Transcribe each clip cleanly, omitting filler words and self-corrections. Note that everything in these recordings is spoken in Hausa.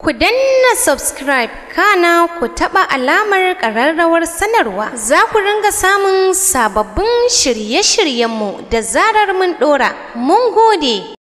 Ku danna subscribe, kana ku taɓa alamar ƙararrawar sanarwa. Za ku ringa samun sababbin shirye-shiryenmu da zarar mun ɗora. Mun gode.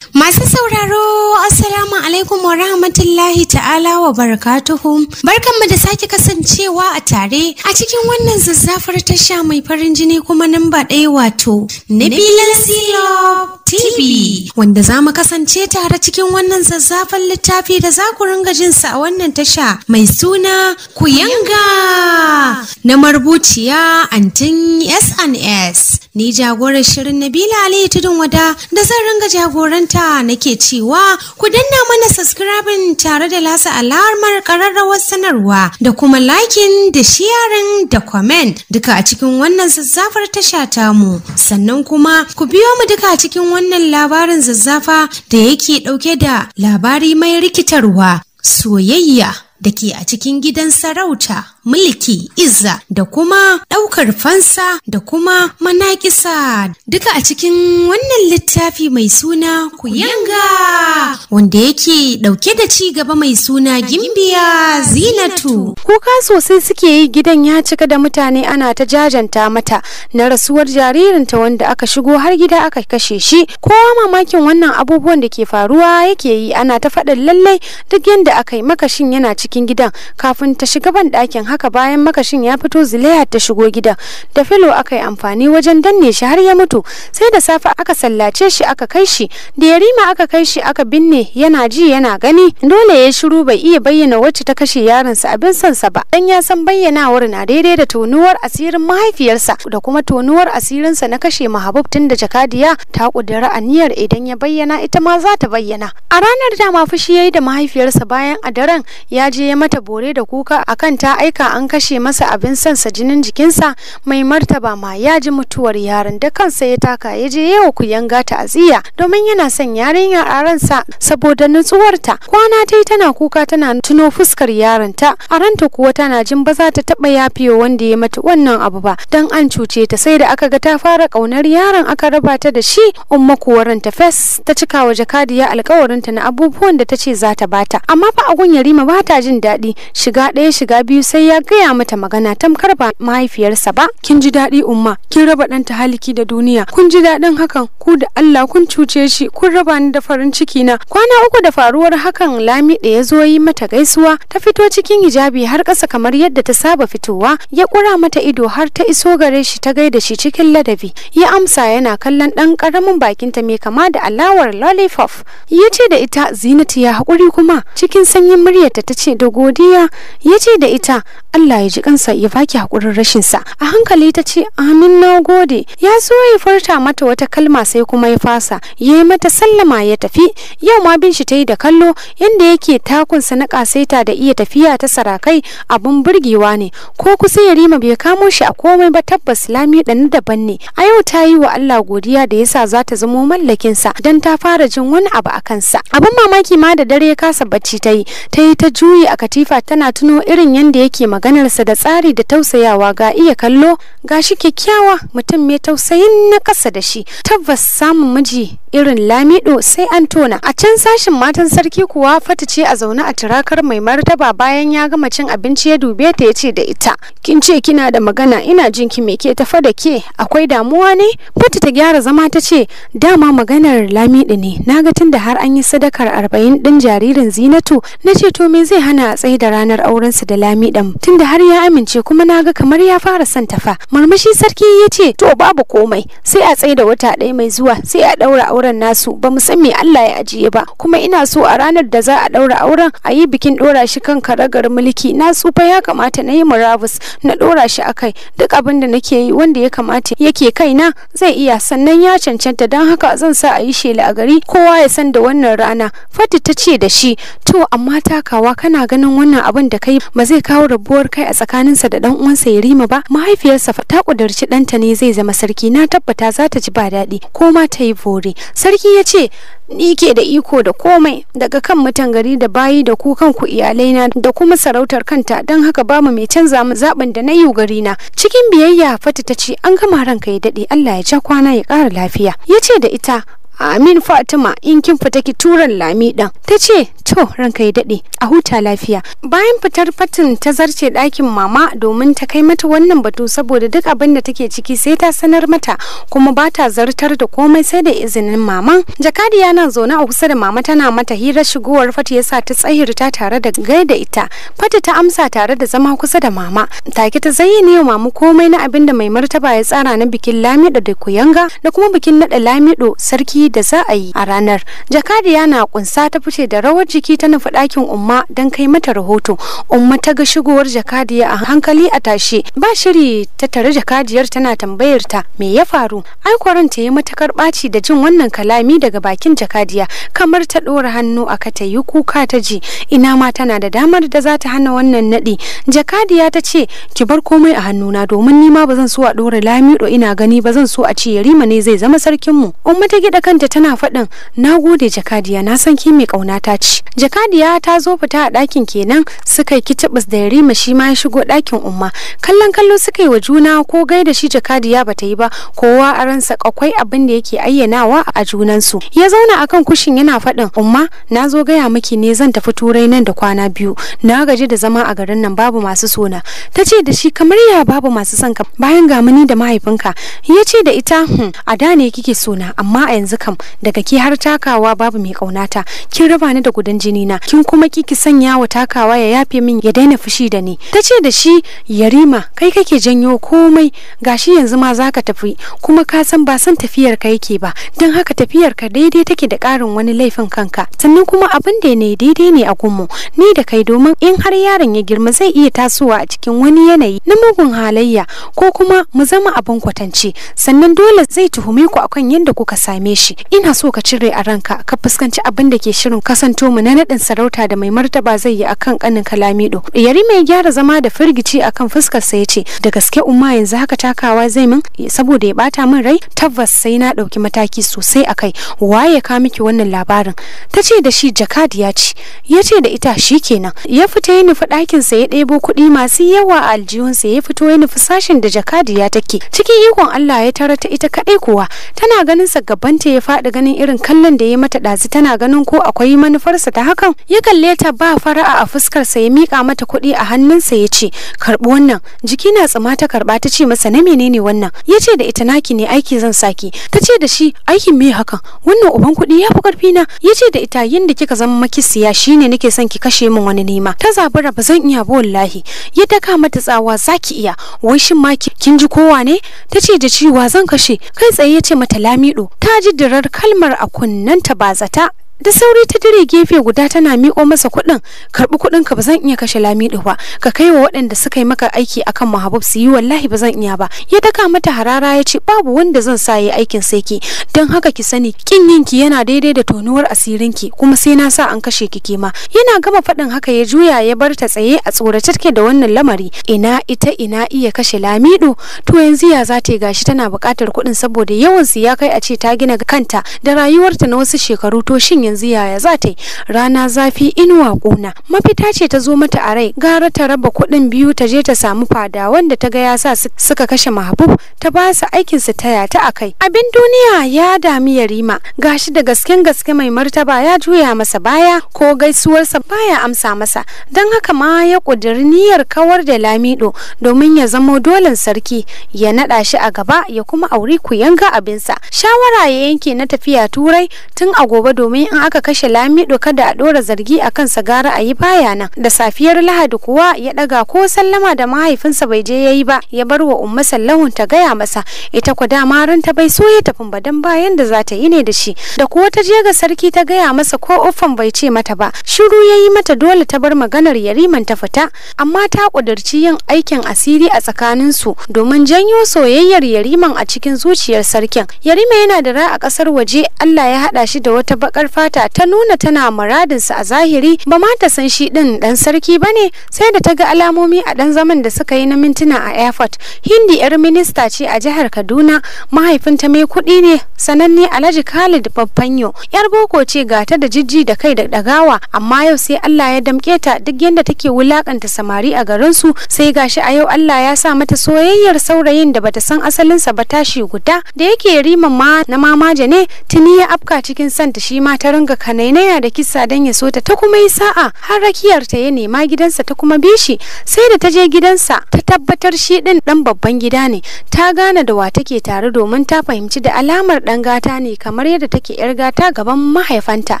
Masu sauraro, Assalamu alaikum wa rahmatullahi ta'ala wa barakatuhu. Barkanmu da sake kasancewa a tare a cikin wannan zazzafar tasha mai farin jini kuma namba ɗaya, wato Nabilan Silop TV, wanda za mu kasance tare cikin wannan zazzafan littafi da za ku ringa jin sa a wannan tasha, mai suna Kuyanga na marubuciya Antin S&S. Ni jagorar shirin, Nabila Ali Tudun Wada, da zan ringa jagoranta nake cewa ku danna mana subscribing tare da lasa alamar kararrawar sanarwa da kuma liking da sharing da comment duka a cikin wannan zazzafar tasha tamu. Sannan kuma ku biyo mu duka a cikin wannan labarin zazzafa da yake dauke da labari mai rikitarwa, soyayya da ke a cikin gidan sarauta, mulki, izza da kuma ɗaukar fansa da kuma manakisa, duka a cikin wannan littafi mai suna Kuyanga, wanda yake ɗauke da ci gaba, mai suna Gimbiya Zinatu. Kuka sosai suke yi, gidan ya cika da mutane, ana ta jajanta mata na rasuwar jaririnta wanda aka shigo har gida aka kashe shi. Kowa mamakin wannan abubuwan da ke faruwa yake yi, ana ta faɗin lallai duk yadda aka yi makashin yana cikin gidan. Kafin ta shiga ban ɗakin haka, bayan makashin ya fito, Zulaiha ta shigo gidan. Da filo aka yi amfani wajen danne shi har ya mutu. Sai da safe aka sallace shi, aka kai shi da Yarima, aka kai shi aka binne. Yana ji yana gani, dole ya shiru, bai iya bayyana wacce ta kashe yaronsa abin sansa ba, dan ya san bayyanawar na daidai da tonuwar asirin mahaifiyarsa da kuma tonuwar asirinsa na kashe Mahabub, tun da jakadiya ta kudura aniyar idan ya bayyana, ita ma za ta bayyana. A ranar dama fushi yayi da mahaifiyarsa, bayan a daren ya je ya mata bore da kuka akan ta aika an kashe masa abin sansa, jinin jikinsa. Mai martaba ma ya ji mutuwar yaron, da kansa ya taka ya je yawa kuyanga ta'aziyya, domin yana son yarinya a ransa saboda nutsuwarta. Kwana ta yi tana kuka, tana tuno fuskar yaronta a ranta, kuwa tana jin ba za ta taba yafiyo wanda ya mata wannan abu ba, dan an cuce ta. Sai da aka ga ta fara kaunar yaron aka raba ta da shi. Umma kuwa ranta fes, ta cika wa jakadiya alkawarinta na abubuwan da ta ce za ta bata. Amma fa agun Yarima ba ta jin daɗi, shiga ɗaya shiga biyu sai ya gaya mata magana tamkar ba mahaifiyarsa ba. Kin ji daɗi, Umma? Kin raba ɗanta haliki da duniya, kun ji daɗin hakan? Ku da Allah kun cuce shi, kun raba ni da farin ciki na. Kwana 3 da faruwar hakan, Lamiɗe ya zo yi mata gaisuwa. Ta fito cikin hijabi har ƙasa kamar yadda ta saba fitowa. Ya ƙura mata ido har ta iso gare shi, ta gaida shi cikin ladabi. Ya amsa yana kallon ɗan ƙaramin bakinta mai kama da alawar lollipop. Ya ce da ita, "Zinatu, ya haƙuri kuma?" Cikin sanyin muryarta ta ce, "Da godiya." Ya ce da ita, "Allah ya ji kansa, ya baki haƙurin rashin sa." A hankali ta ce, "Amin, na gode." Ya so ya furta mata wata kalma, sai kuma ya fasa. Ya yi mata sallama ya tafi. Yau ma bin shi ta yi da kallo, yanda yake takunsa na kasaita da iya tafiya ta sarakai abun burgewa ne. Ko kusa Yarima bai kamo shi a komai ba. Tabbas Lami da na daban ne. A yau ta yi wa Allah godiya da yasa za ta zamo mallakinsa, don ta fara jin wani abu a kansa. Abin mamaki ma, da dare ya kasa bacci ta yi, ta yi ta juyi a katifa, tana tuno irin yanda yake maganarsa da tsari da tausayawa, ga iya kallo, ga shi kyakkyawa, mutum mai tausayin na kasa da shi. Tabbas samun miji irin Lamido sai an tona. A can sashin matan sarki kuwa, Fata ce a zaune a turakar mai martaba. Bayan ya gama cin abinci, ya dube ta ya ce da ita, "Kin ce kina da magana, ina jin ki. Me ke tafa da ke? Akwai damuwa ne?" Fata ta gyara zama ta ce, "Dama maganar Lamido ne. Naga tunda har an yi sadakar 40 din jaririn Zinatu, na ce to me zai hana a tsaye da ranar aurensu da Lamidon, tunda har ya amince, kuma naga kamar ya fara son tafa." Murmushi sarki ya ce, "To, babu komai, sai a tsaye da wata ɗaya mai zuwa, sai a ɗaura auren nasu. Ba mu san me Allah ya ajiye ba. Kuma ina so a ranar da za a ɗaura auren a yi bikin ɗora shi kan karagar mulki. Na tsufa, ya kamata na yi murabus na ɗora shi akai. Duk abin da nake yi wanda ya kamata yake kaina zai iya, sannan ya cancanta. Don haka zan sa a yi shela a gari, kowa ya san da wannan rana." Fati ta ce da shi, "To amma takawa, kana ganin wannan abin da kai ba zai kawo rabuwar kai a tsakaninsa da dan uwansa Yarima ba? Mahaifiyarsa ta kudurci ɗanta ne zai zama sarki. Na tabbata za ta ji ba daɗi ko ma ta yi bore." Sarki ya ce, "Ni ke da iko da komai, daga kan mutan gari da bayi da ku kanku iyalaina da kuma sarautar kanta. Don haka ba mu mai canza mu zaɓin da na yi gari na." Cikin biyayya Fati ta ce, "An gama, ranka ya daɗe. Allah ya ja kwana ya ƙara lafiya." Ya ce da ita, Amin Fatima, in kin fita ki turan Lamiɗan. Ta ce to ranka ya daɗe, a huta lafiya. Bayan fitar Fatin ta zarce ɗakin mama domin ta kai mata wannan batu, saboda duk abin da take ciki sai ta sanar mata, kuma ba ta zartar da komai sai da izinin maman. Jakadiya na zaune a kusa da mama tana mata hirar shigowar Fati yasa ta tsahirta tare da gaida ita. Fati ta amsa tare da zama kusa da mama. Take ta zayyane wa mama komai na abin da mai martaba ya tsara na bikin Lamido da Kuyanga da kuma bikin naɗa Lamido sarki da za a yi a ranar. Jakadiya na kunsa ta fice da rawar jiki ta nufi ɗakin Umma don kai mata rahoto. Umma ta ga shigowar jakadiya a hankali a tashe, ba shiri ta tare jakadiyar tana tambayar ta me ya faru. Ai kwaran ta yi matakar ɓaci da jin wannan kalami daga bakin jakadiya, kamar ta ɗora hannu aka ta yi kuka ta ji ina ma tana da damar da za ta hana wannan naɗi. Jakadiya ta ce ki bar komai a hannuna, domin ni ma ba zan so a ɗora Lamido ina gani ba, zan so a ce Yarima ne zai zama sarkin mu. Umma ta gida kanta tana faɗin na gode jakadiya, na san ki mai ƙauna ta ce. Jakadiya ta zo fita a ɗakin kenan suka yi kitibis da Yarima, shi ma ya shigo ɗakin Umma. Kallon kallo suka yi wa juna, ko gaida shi jakadiya bata yi ba, kowa a ransa akwai abin da yake ayyanawa a junansu. Ya zauna akan kushin yana faɗin Umma, na zo gaya miki ne zan tafi Turai nan da kwana 2, na gaji da zama a garin nan babu masu sona. Ta ce da shi kamar ya babu masu son ka bayan ga muni da mahaifinka. Ya ce da ita a da ne kike sona, amma a yanzu kam daga ki har takawa babu mai kaunata, kin raba ni da gudan jini na, kin kuma kiki sanya wa takawa ya yafe min ya daina fushi da ni. Ta ce da shi Yarima, kai kake janyo komai, gashi yanzu ma zaka tafi, kuma ka san ba san tafiyar ka yake ba, don haka tafiyar ka daidai take da karin wani laifin kanka, sannan kuma abin da ne daidai ne a gunmu ni da kai, domin in har yaron ya girma zai iya tasowa a cikin wani yanayi na mugun halayya, ko kuma mu zama abin kwatance, sannan dole zai tuhume ku akan yadda kuka same shi. Ina so ka cire a ranka ka fuskanci abin da ke shirin kasanto mu na naɗin sarauta da mai martaba zai yi akan kanin Lamido. Yarima ya gyara zama da firgici akan fuskar sa yace da gaske Umma yanzu haka takawa zai min saboda ya bata min rai, tabbas sai na ɗauki mataki sosai akai. Waye ka miki wannan labarin? Ta ce da shi jakadiya ce. Ya ce da ita shikenan. Ya fita ya nufi ɗakin sa ya ɗebo kuɗi masu yawa a aljihunsa, ya fito ya nufi sashin da jakadiya take. Cikin ikon Allah ya tara ta ita kaɗai kuwa, tana ganin sa gabanta ya faɗi ganin irin kallon da ya mata ɗazu, tana ganin ko akwai manufarsa ta hakan. Ya kalle ta ba fara'a a fuskar sa, ya miƙa mata kuɗi a hannunsa ya ce karɓi wannan. Jiki na tsima ta karɓa ta ce masa na menene wannan? Ya ce da ita naki ne, aiki zan saki. Ta ce da shi aikin me hakan? Wannan uban kuɗi ya fi ƙarfi na. Ya ce da ita yanda kika zama makisiya shine nake son ki kashe min wani nema. Ta zabura ba zan iya ba wallahi. Ya daka mata tsawa zaki iya, wai shin ma kin ji kowa ne? Ta ce da cewa zan kashe. Kai tsaye ya ce mata Lamido. Ta ji dirar kalmar a kunnenta ba zata. Da sauri ta dire gefe guda tana miƙo masa kuɗin. Karɓi kuɗin ka, ba zan iya kashe Lamido ba, ka kai wa waɗanda suka yi maka aiki akan Mahabub su yi, wallahi ba zan iya ba. Ya daka mata harara ya ce babu wanda zan sa yi aikin sai ki, don haka ki sani kin yinki yana daidai da tonuwar asirin ki, kuma sai na sa an kashe ki kema. Yana gama faɗin haka ya juya ya bar ta tsaye a tsorace take da wannan lamari. Ina ita ina iya kashe Lamido? To yanzu ya za ta yi, gashi tana buƙatar kuɗin saboda yawan su ya kai a ce ta gina kanta da rayuwarta na wasu shekaru. To shin yanzu yaya za ta yi? Rana zafi inuwa ƙuna. Mafita ce ta zo mata a rai, gara ta raba kuɗin biyu ta je ta samu fada wanda ta ga ya sa suka kashe Mahabub, ta ba su aikin su taya ta akai. Abin duniya ya dami Yarima, gashi da gasken gaske mai martaba ya juya masa baya, ko gaisuwarsa baya amsa masa, don haka ma ya ƙudiri niyyar kawar da Lamido domin ya zamo dolen sarki, ya naɗa shi a gaba ya kuma auri kuyanga abinsa. Shawara ya yanke na tafiya Turai tun a gobe, domin in aka kashe Lamido kada a dora zargi a kansa, gara a yi baya nan. Da safiyar Lahadi kuwa ya daga ko sallama da mahaifinsa bai je yayi ba, ya bar wa Umma Sallahun ta gaya masa. Ita ku dama ran ta bai so ya tafi ba, dan bayan da za ta yi ne da shi. Da kuwa ta je ga sarki ta gaya masa, ko uffan bai ce mata ba, shiru yayi mata, dole ta bar maganar Yariman ta fita. Amma ta kudurci yin aikin asiri a tsakanin su domin janyo soyayyar Yariman a cikin zuciyar sarkin. Yarima yana da ra a kasar waje, Allah ya hada shi da wata bakar fata fata ta nuna tana muradinsa a zahiri, ba ma ta san shi din dan sarki bane sai da ta ga alamomi a dan zaman da suka yi na mintuna a airport. Hindi yar minista ce a jihar Kaduna, mahaifinta mai kuɗi ne sananne Alhaji Khalid Babbanyo. Yar boko ce, gata da jijji da kai da dagawa, amma yau sai Allah ya damke ta. Duk yanda take wulakanta samari a garin su, sai gashi a yau Allah ya sa mata soyayyar saurayin da bata san asalinsa ba tashi guda. Da yake riman ma na mamaje ne, tuni ya afka cikin santa, shi ma ta ringa kanainaya da kisa dan ya so ta. Ta kuma yi sa'a har rakiyar ta ya nema gidansa, ta kuma bi shi. Sai da ta je gidansa ta tabbatar shi din dan babban gida ne. Ta gane da wa take tare domin ta fahimci da alamar dan gata ne, kamar yadda take yar gata gaban mahaifanta.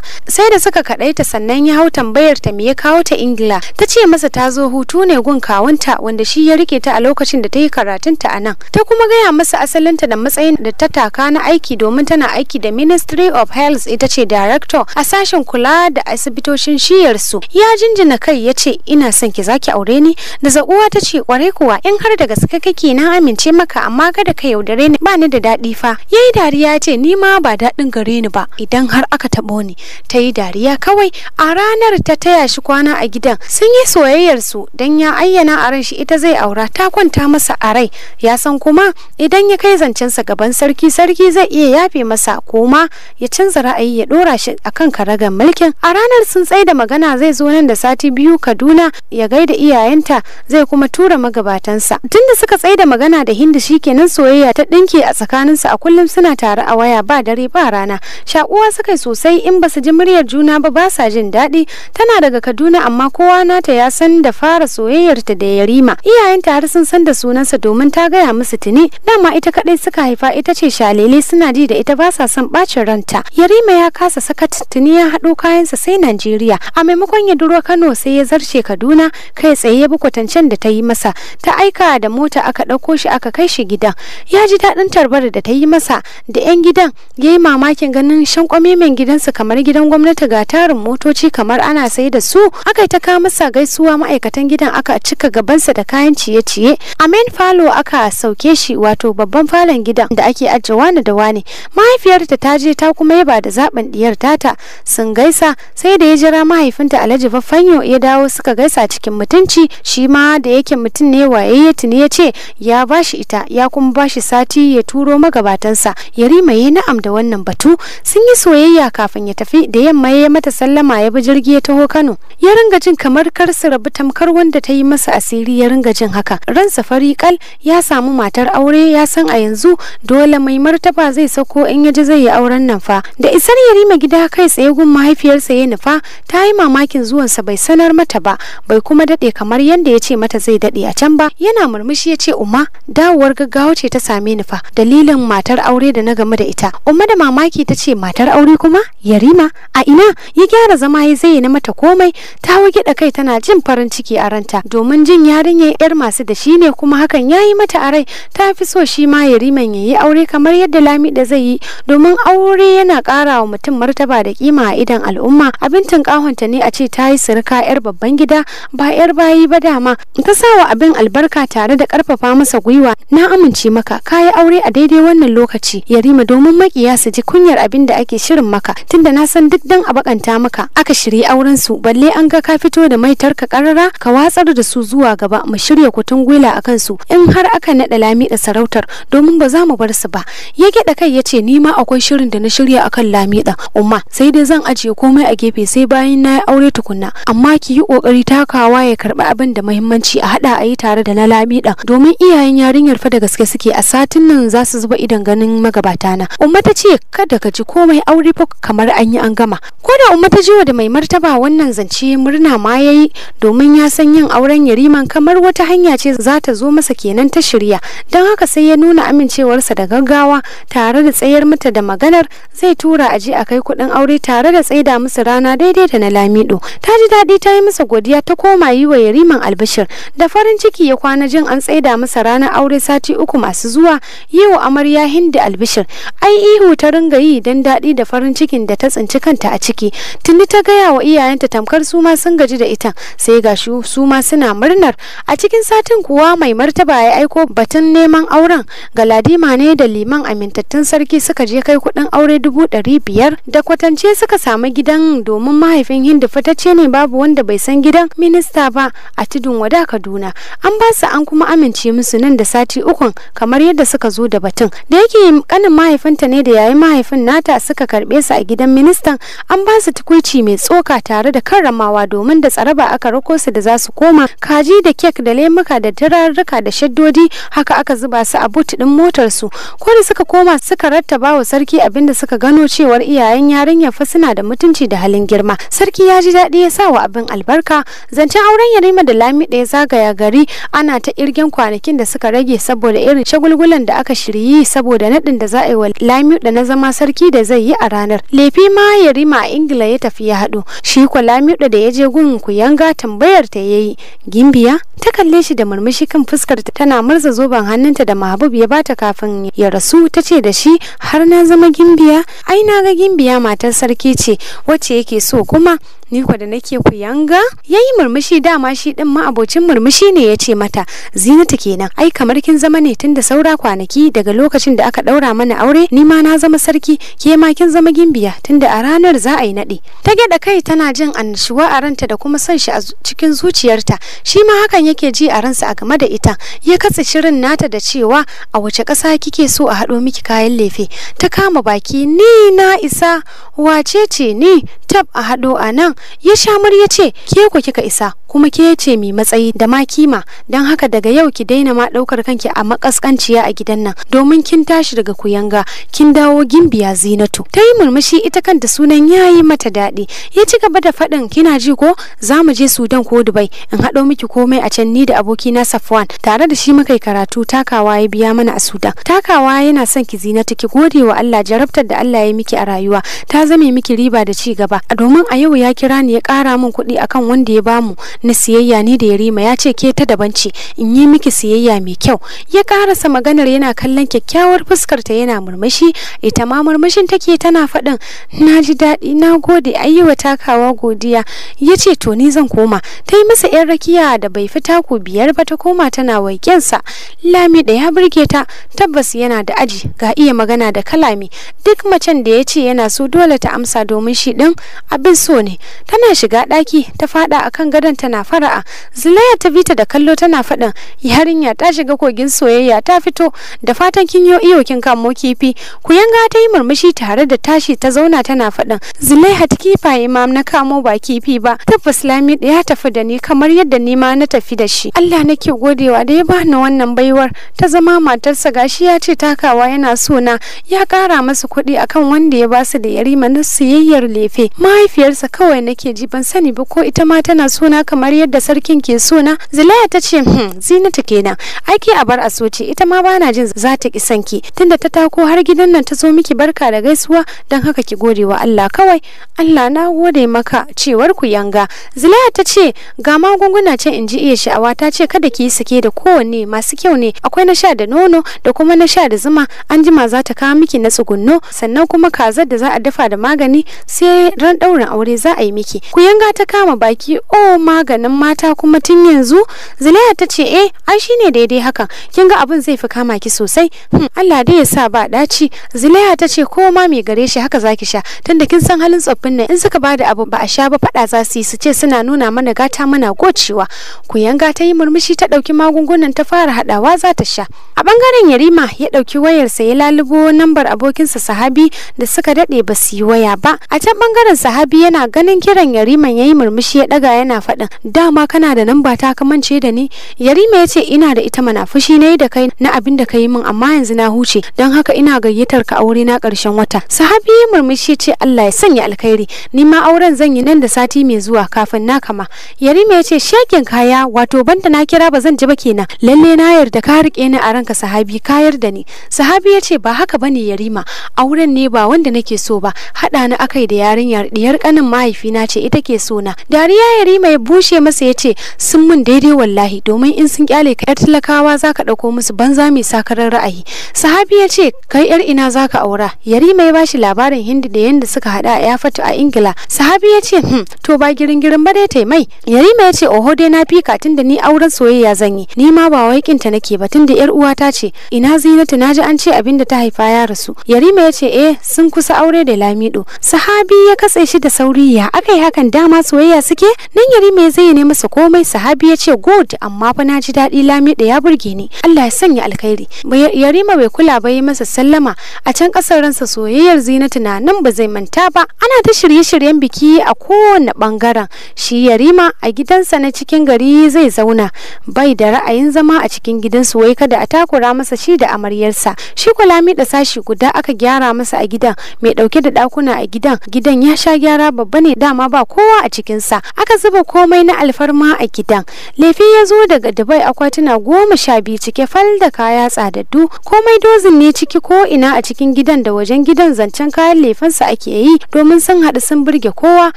Sai da suka kadaita sannan ya hau tambayar ta me ya kawo ta Ingila. Ta ce masa ta zo hutu ne gun kawunta wanda shi ya rike ta a lokacin da ta yi karatunta a nan. Ta kuma gaya masa asalinta da matsayin da ta taka na aiki, domin tana aiki da Ministry of Health, ita ce director a sashen kula da asibitocin shiyar su. Ya jinjina kai ya ce, ina son ki, zaki aure ni? Da zakuwa ta ce, kwarai kuwa, in har da gaske kake na amince maka, amma kada ka yaudare ni, ba ni da daɗi fa. Yayi dariya ya ce, ni ma ba daɗin gare ni ba idan har aka taɓo ni. Ta yi dariya kawai. A ranar ta taya shi kwana a gidan. Sun yi soyayyar su dan ya ayyana a ran shi ita zai aura. Ta kwanta masa a rai, ya san kuma idan ya kai zancensa gaban sarki, sarki zai iya yafe masa ko ma ya canza ra'ayi ya dora shi akan karagar mulkin. A ranar sun tsaida magana zai zo nan da sati 2 Kaduna ya gaida iyayenta, zai kuma tura magabatansa. Tunda suka tsaida magana da Hindu, shikenan soyayya ta dinke a tsakaninsu. A kullum suna tare a waya, ba dare ba rana. Shakuwa suka sosai, in basu ji muryar juna ba ba sa jin daɗi. Tana daga Kaduna amma kowa nata ya san da fara soyayyarta da Yarima. Iyayenta har sun san da sunansa domin ta gaya musu tuni. Dama ita kadai suka haifa, ita ce Shalele, suna ji da ita, ba sa son bacin ranta. Yarima ya kasa sakat, tuni ya haɗo kayansa sai Najeriya. A maimakon ya duro Kano sai ya zarce Kaduna kai tsaye, ya bi kwatancen da ta yi masa. Ta aika da mota aka ɗauko shi aka kai shi gidan. Ya ji daɗin tarbar da ta yi masa da 'yan gidan. Ya yi mamakin ganin shankwame mai gidansu kamar gidan gwamnati, ga tarin motoci kamar ana sai da su. Aka yi ta kawo masa gaisuwa, ma'aikatan gidan aka cika gabansa da kayan ciye-ciye. A main falo aka sauke shi, wato babban falon gidan da ake ajiye wani da wani. Mahaifiyarta ta je ta kuma yaba da zaɓin diyar tata. Sun gaisa, sai da ya jira mahaifinta Alhaji Baffanyo ya dawo suka gaisa cikin mutunci. Shi ma da yake mutum ne wayayye, tuni ya ce ya bashi ita, ya kuma bashi sati ya turo magabatansa. Yarima ya na'am da wannan batu. Sun yi soyayya kafin ya tafi. Da yamma ya mata sallama ya bi jirgi ya taho Kano. Ya ringa jin kamar kar su rabu, tamkar wanda ta yi masa asiri ya ringa jin haka. Ransa fari kal, ya samu matar aure, ya san a yanzu dole mai martaba zai sako in ya ji zai yi auren nan fa. Da isar Yarima gida kai tsaye gun mahaifiyarsa ya nufa. Ta yi mamakin zuwansa, bai sanar mata ba, bai kuma dade kamar yadda ya ce mata zai dade a can ba. Yana murmushi ya ce, umma, dawowar gaggawa ce ta same ni fa, dalilin matar aure da na gamu da ita. Umma da mamaki ta ce, matar aure kuma Yarima, a ina? Ya gyara zama ya zayyana mata komai. Ta gyaɗa kai tana jin farin ciki a ranta, domin jin yarinya yar masu da shi ne, kuma hakan ya yi mata a rai. Ta fi so shi ma Yariman ya yi aure kamar yadda Lamida zai yi, domin aure yana ƙara wa mutum martaba da kima a idon al'umma. Abin tunƙahonta ne a ce ta yi sirka yar babban gida, ba yar bayi ba dama. Ta sawa abin albarka tare da ƙarfafa masa gwiwa. Na amince maka, ka yi aure a daidai wannan lokaci Yarima, domin makiya su ji kunyar abin da ake shirin maka, tunda na san duk dan a bakanta maka aka shirye auren su, balle an ga ka fito da maitar ka karara. Ka watsar da su, zuwa gaba mu shirya kutun gwila akan su in har aka naɗa Lamida sarautar, domin ba za mu bar su ba. Ya gyaɗa kai ya ce, ni ma akwai shirin da na shirya akan Lamida umma, sai dai zan ajiye komai a gefe sai bayan na yi aure tukunna, amma ki yi kokari takawa ya karbi abin da muhimmanci, a hada a yi tare da na Lamida, domin iyayen yarinyar fa da gaske suke, a satin nan za su zuba idon ganin magabata na. Umma ta ce, kada ka ji komai, aure fa kamar an yi an gama. Ko da umma ta jiwa da mai martaba wannan zance, murna ma yayi, domin ya san yin auren Yariman kamar wata hanya ce za ta zo masa kenan ta shirya. Don haka sai ya nuna amincewarsa da gaggawa tare da tsayar mata da maganar zai tura a je a kai kuɗin aure tare da tsaida musu rana daidai da na Lamido. Ta ji daɗi, ta yi masa godiya, ta koma yi wa Yariman albishir. Da farin ciki ya kwana jin an tsaida masa ranar aure sati 3 masu zuwa. Yi wa amarya Hindi albishir, ai ihu ta ringa yi don daɗi da farin cikin da ta tsinci kanta a ciki. Tuni ta gaya wa iyayenta, tamkar su ma sun gaji da ita, sai ga su ma suna murnar. A cikin satin kuwa mai martaba ya aiko batun neman auren. Galadima ne da liman amintattun sarki suka je kai kuɗin aure 500,000 da kwata. kwatance suka samu gidan, domin mahaifin Hindu fitacce ne, babu wanda bai san gidan minista ba a Tudun Wada Kaduna. An ba su an kuma amince musu nan da sati 3 kamar yadda suka zo da batun. Da yake kanin mahaifinta ne da yayin mahaifin nata suka karbe su a gidan ministan, an ba su tukuici mai tsoka tare da karramawa, domin da tsaraba aka rako su da za su koma. Kaji da kek da lemuka da turarruka da shaddodi haka aka zuba su a but din motar su. Ko da suka koma suka rattaba wa sarki abinda suka gano cewar iyayen yarinyar fa suna da mutunci da halin girma. Sarki ya ji daɗi ya sa wa abin albarka. Zancen auren Yarima da Lamido ya zagaya gari, ana ta irgen kwanakin da suka rage saboda irin shagulgulan da aka shiryi saboda naɗin da za a yi wa Lamido na zama sarki da zai yi a ranar. Lefi ma Yarima a Ingila ya tafi ya haɗu. Shi ko Lamido da ya je gun kuyanga tambayar ta yayi, "Gimbiya?" Ta kalle shi da murmushi kan fuskar ta tana murza zoben hannunta da Mahbub ya bata kafin ya rasu. Ta ce da shi, "Har na zama gimbiya? Ai na ga gimbiya matar sarki ce wacce yake so, kuma ni ko da nake kuyanga." Yayi murmushi, dama shi din ma abocin murmushi ne. Ya ce mata, "Zinatu kenan, ai kamar kin zama ne tunda saura kwanaki daga lokacin da aka daura mana aure, ni ma na zama sarki, ke ma kin zama gimbiya tunda a ranar za a yi nade." Ta gyada kai tana jin annashuwa a ranta da kuma son shi a cikin zuciyarta. Shi ma hakan yake ji a ransa a game da ita. Ya katse shirin nata da cewa, "A wace ƙasa kike so a haɗo miki kayan lefe?" Ta kama baki, "Ni na isa, wace ce ni? Tab, a haɗo a nan." Ya shamar ya ce, "Ke ku kika isa, kuma ke ce mai matsayi da ma kima, don haka daga yau ki daina ma ɗaukar kanki a makaskanciya a gidan nan, domin kin tashi daga kuyanga kin dawo gimbiya Zinatu." Ta yi murmushi, ita kanta sunan yayi mata daɗi. Ya ci gaba da faɗin, "Kina ji ko? Za mu je Sudan ko Dubai in haɗo miki komai a can, ni da abokina Safwan, tare da shi muka yi karatu, takawa ya biya mana a Sudan. Takawa yana son ki Zinatu, ki gode wa Allah, jarabtar da Allah ya miki a rayuwa ta zame miki riba da ci gaba, domin a yau ya kira ni ya ƙara min kuɗi akan wanda ya bamu na siyayya ni da Yarima, ya ce ke ta daban ce, in yi miki siyayya mai kyau." Ya karasa maganar yana kallon kyakkyawar fuskar ta yana murmushi. Ita ma murmushin take tana faɗin, "Na ji daɗi, na gode, ayyuwa takawa godiya." Ya ce, "To ni zan koma." Ta yi masa yan rakiya da bai fi taku 5 ba ta koma tana waikensa. Lamido ya burge ta, tabbas yana da aji, ga iya magana da kalami. Duk macen da ya ce yana so dole ta amsa, domin shi ɗin abin so ne. Tana shiga ɗaki ta faɗa akan gadon tana fara'a. Zulaiha ta bi ta da kallo tana faɗin, "Yarinya ta shiga kogin soyayya ta fito, da fatan kin yo iyo kin kamo kifi." Kuyanga ta yi murmushi tare da tashi ta zauna tana faɗin, "Zulaiha, ta kifaye ma na kamo ba kifi ba. Tabbas Lamido ya tafi da ni kamar yadda ni ma na tafi da shi. Allah nake godewa da ya bani wannan baiwar ta zama matarsa, gashi ya ce takawa yana so na, ya kara masa kuɗi akan wanda ya basu da Yarima na siyayyar lefe. Mahaifiyarsa kawai nake ji, ban sani ba ko ita ma tana so na kamar yadda sarkin ke so na." Zulaiha ta ce, "Zinatu kenan, aiki a bar a soce, ita ma bana jin za ta ki sanki tunda ta tako har gidan nan ta zo miki barka da gaisuwa, don haka ki gode wa Allah kawai." "Allah na gode maka," cewar kuyanga. Zulaiha ta ce, "Ga magunguna can, in ji iya sha'awa ta ce kada ki yi sake da kowanne, masu kyau ne, akwai na sha da nono da kuma na sha da zuma, an jima za ta kawo miki na tsugunno, sannan kuma kazar da za a dafa da magani sai ran ɗaurin aure za a yi miki." Kuyanga ta kama baki, "Oh, maganin mata kuma tun yanzu?" Zulaiha ta ce, "Eh, ai shine daidai hakan, kin ga abin zai fi kama ki sosai. Allah dai ya sa ba daci." Zulaiha ta ce, "Ko ma mai gare shi haka zaki sha, tunda kin san halin tsoffin nan, in suka bada abu ba a sha ba fada za su yi, su ce suna nuna mana gata muna gocewa." Kuyanga ta yi murmushi ta dauki magungunan ta fara hadawa za ta sha. A bangaren Yarima ya dauki wayarsa ya lalubo nambar abokinsa Sahabi da suka dade ba su yi waya ba. A can bangaren Sahabi yana ganin kiran Yariman yayi murmushi ya daga yana faɗin, "Dama kana da namba ta ka mance da ni?" Yarima ya ce, "Ina da ita mana, fushi nayi da kai na abin da ka yi min, amma yanzu na huce, don haka ina gayyatar ka aure na ƙarshen wata." Sahabi ya murmushi ya ce, "Allah ya sanya alkhairi, ni ma auren zan yi nan da sati mai zuwa kafin na kama." Yarima ya ce, "Shekin kaya, wato banda na kira ba zan ji ba kenan. Lalle na yarda ka rike ni a ranka Sahabi, ka yarda ni." Sahabi ya ce, "Ba haka bane Yarima, auren ne ba wanda nake so ba, haɗa ni akai da yarinyar diyar kanin mahaifina." mahaifina ce ita ke so na. Dariya Yarima ya bushe masa ya ce sun mun daidai wallahi, domin in sun kyale ka yar talakawa zaka dauko musu banza mai sakarar ra'ayi. Sahabi ya ce kai yar ina zaka aura? Yarima ya bashi labarin Hindi da yanda suka hada a Yafatu a Ingila. Sahabi ya ce to ba girin girin ba dai taimai. Yarima ya ce oho dai na fika tunda ni auren soyayya zan yi, ni ma ba wai kinta nake ba tunda yar uwata ce. Ina Zinatu, naji an ce abinda ta haifa ya rasu. Yarima ya ce eh sun kusa aure da Lamido. Sahabi ya katse shi da sauri, ya akai hakan, dama soyayya suke nan? Yarima ya zayyane masa komai. Sahabi ya ce good, amma fa na ji daɗi, Lamido ya burge ni, Allah ya sanya alkhairi. Yarima bai kula ba yi masa sallama. A can kasar ransa soyayyar Zinatu na nan ba zai manta ba. Ana ta shirye-shiryen biki a kowane bangaren. Shi Yarima a gidansa na cikin gari zai zauna, bai da ra'ayin zama a cikin gidansu, wai kada a takura masa shi da amaryarsa. Shi ko Lamido sashi guda aka gyara masa a gidan mai dauke da dakuna a gidan. Gidan ya sha gyara, babba ne dama ba kowa a cikinsa. Aka zuba komai na alfarma a gidan. Lefe ya zo daga Dubai, akwatuna 12 cike fal da kaya tsadaddu, komai dozin ne ciki ko ina a cikin gidan da wajen gidan. Zancen kayan lefensa ake yi domin sun haɗu sun burge kowa.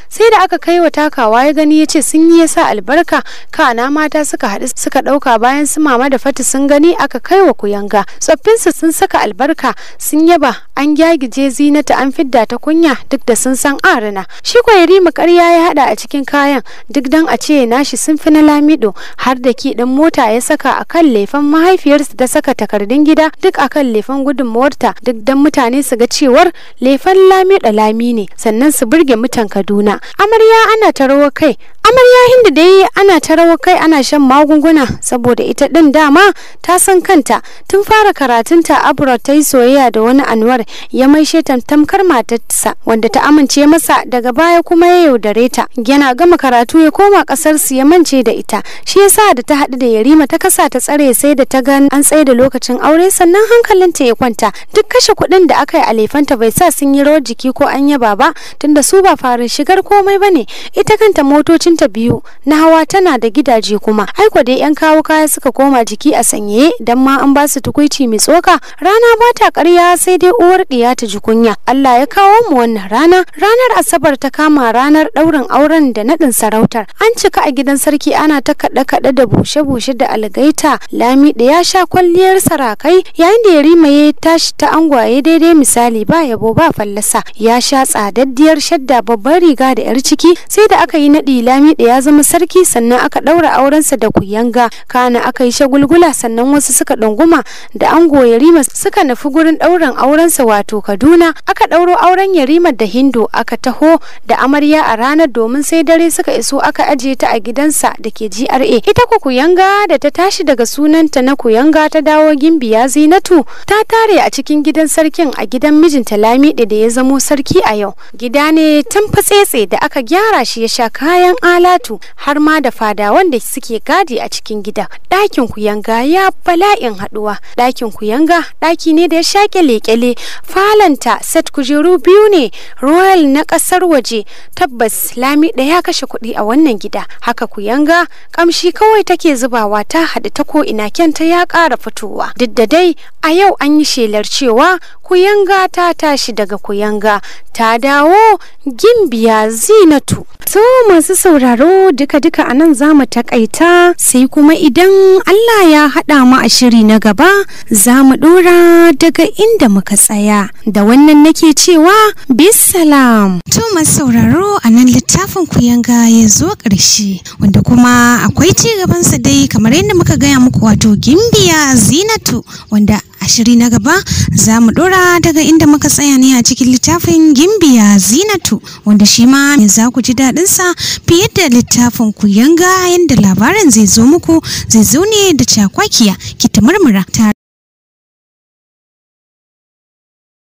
Sai da aka kai wa takawa ya gani ya ce sun yi yasa albarka. Kana mata suka haɗu suka ɗauka bayan su mama da Fati sun gani aka kai wa kuyanga. Tsoffinsu sun saka albarka sun yaba, an gyagije Zinata an fidda ta kunya duk da sun san arina. Shi ko Yarima ƙarya ya haɗa a cikin kayan duk dan a ce nashi sun fi na Lamido. Har da ki ɗin mota ya saka akan lefen mahaifiyarsa ta saka takardun gida duk akan lefen gudunmawarta, duk dan mutane su ga cewar lefen Lamido Lami ne, sannan su burge mutan Kaduna. Amarya ana ta rawar kai, amarya Hindu dai ana ta rawar kai ana shan magunguna saboda ita din dama ta san kanta. Tun fara karatunta abroad ta yi soyayya da wani Anwar, ya maishe ta tamkar matarsa wanda ta amince masa, daga baya kuma ya yaudare ta. Yana gama karatu ya koma kasar su ya mance da ita. Shi yasa da ta haɗu da Yarima ta kasa ta tsare sai da ta ga an tsaye da lokacin aure sannan hankalinta ya kwanta. Duk kashe kuɗin da aka yi a lefanta bai sa sun yi rawar jiki ko an yaba ba, tunda su ba farin shigar komai bane. Ita kanta motocinta biyu na hawa tana da gidaje kuma. Aiko dai yan kawo kaya suka koma jiki a sanyaye, dan ma an ba su tukuici mai tsoka. Rana ba ta ƙarya sai dai uwar ɗiya ta ji kunya. Allah ya kawo mu wannan rana. Ranar Asabar ta kama ranar ɗaurin auren da naɗin sarautar. An cika a gidan sarki ana ta kaɗe-kaɗe da bushe-bushe da algaita. Lamido ya sha kwalliyar sarakai yayin da Yarima ya tashi ta angwaye daidai misali, ba yabo ba fallasa. Ya sha tsadaddiyar shadda, babbar riga da yar ciki. Sai da aka yi naɗi Lamido ya zama sarki sannan aka ɗaura aurensa da kuyanga. Kana aka yi shagulgula sannan wasu suka ɗunguma da ango Yarima suka nufi gurin ɗaurin aurensa wato Kaduna. Aka ɗauro auren Yarima da Hindu, aka taho da amarya a ranar domin sai dare suka iso aka ajiye ta a gidansa da ke GRA. Ita ku kuyanga da ta tashi daga sunanta na kuyanga ta dawo Gimbiya Zinatu ta tare a cikin gidan sarkin a gidan mijinta Lamido da ya zamo sarki a yau. Gida ne tamfatsetse da aka gyara shi ya sha kayan alatu har ma da fadawan da suke gadi a cikin gida. Ɗakin kuyanga ya bala'in haɗuwa. Ɗakin kuyanga ɗaki ne da ya sha kyale-kyale. Falanta set kujeru biyu ne royal na ƙasar waje. Tabbas Lamido ya kashe kuɗi a wannan gida. Haka kuyanga kamshi kawai take zubawa, ta haɗu ta ko ina, kyanta ya ƙara fitowa. Duk da dai a yau an yi shelar cewa kuyanga ta tashi daga kuyanga ta dawo Gimbiya Zinatu. So masu sauraro duka-duka a nan za mu takaita, sai kuma idan Allah ya haɗa mu a shiri na gaba za mu ɗora daga inda muka tsaya. Da wannan nake cewa bisalam. To masu sauraro a nan littafin kuyanga ya zo ƙarshe, wanda kuma akwai ci gabansa dai kamar yadda muka gaya muku, wato Gimbiya Zinatu, wanda a shiri na gaba za mu ɗora daga inda muka tsaya ne a cikin littafin Gimbiya Zinatu, wanda shi ma za ku ji daɗinsa fiye da littafin kuyanga, yadda labarin zai zo muku zai zo ne da cakwakiya ki ta murmura.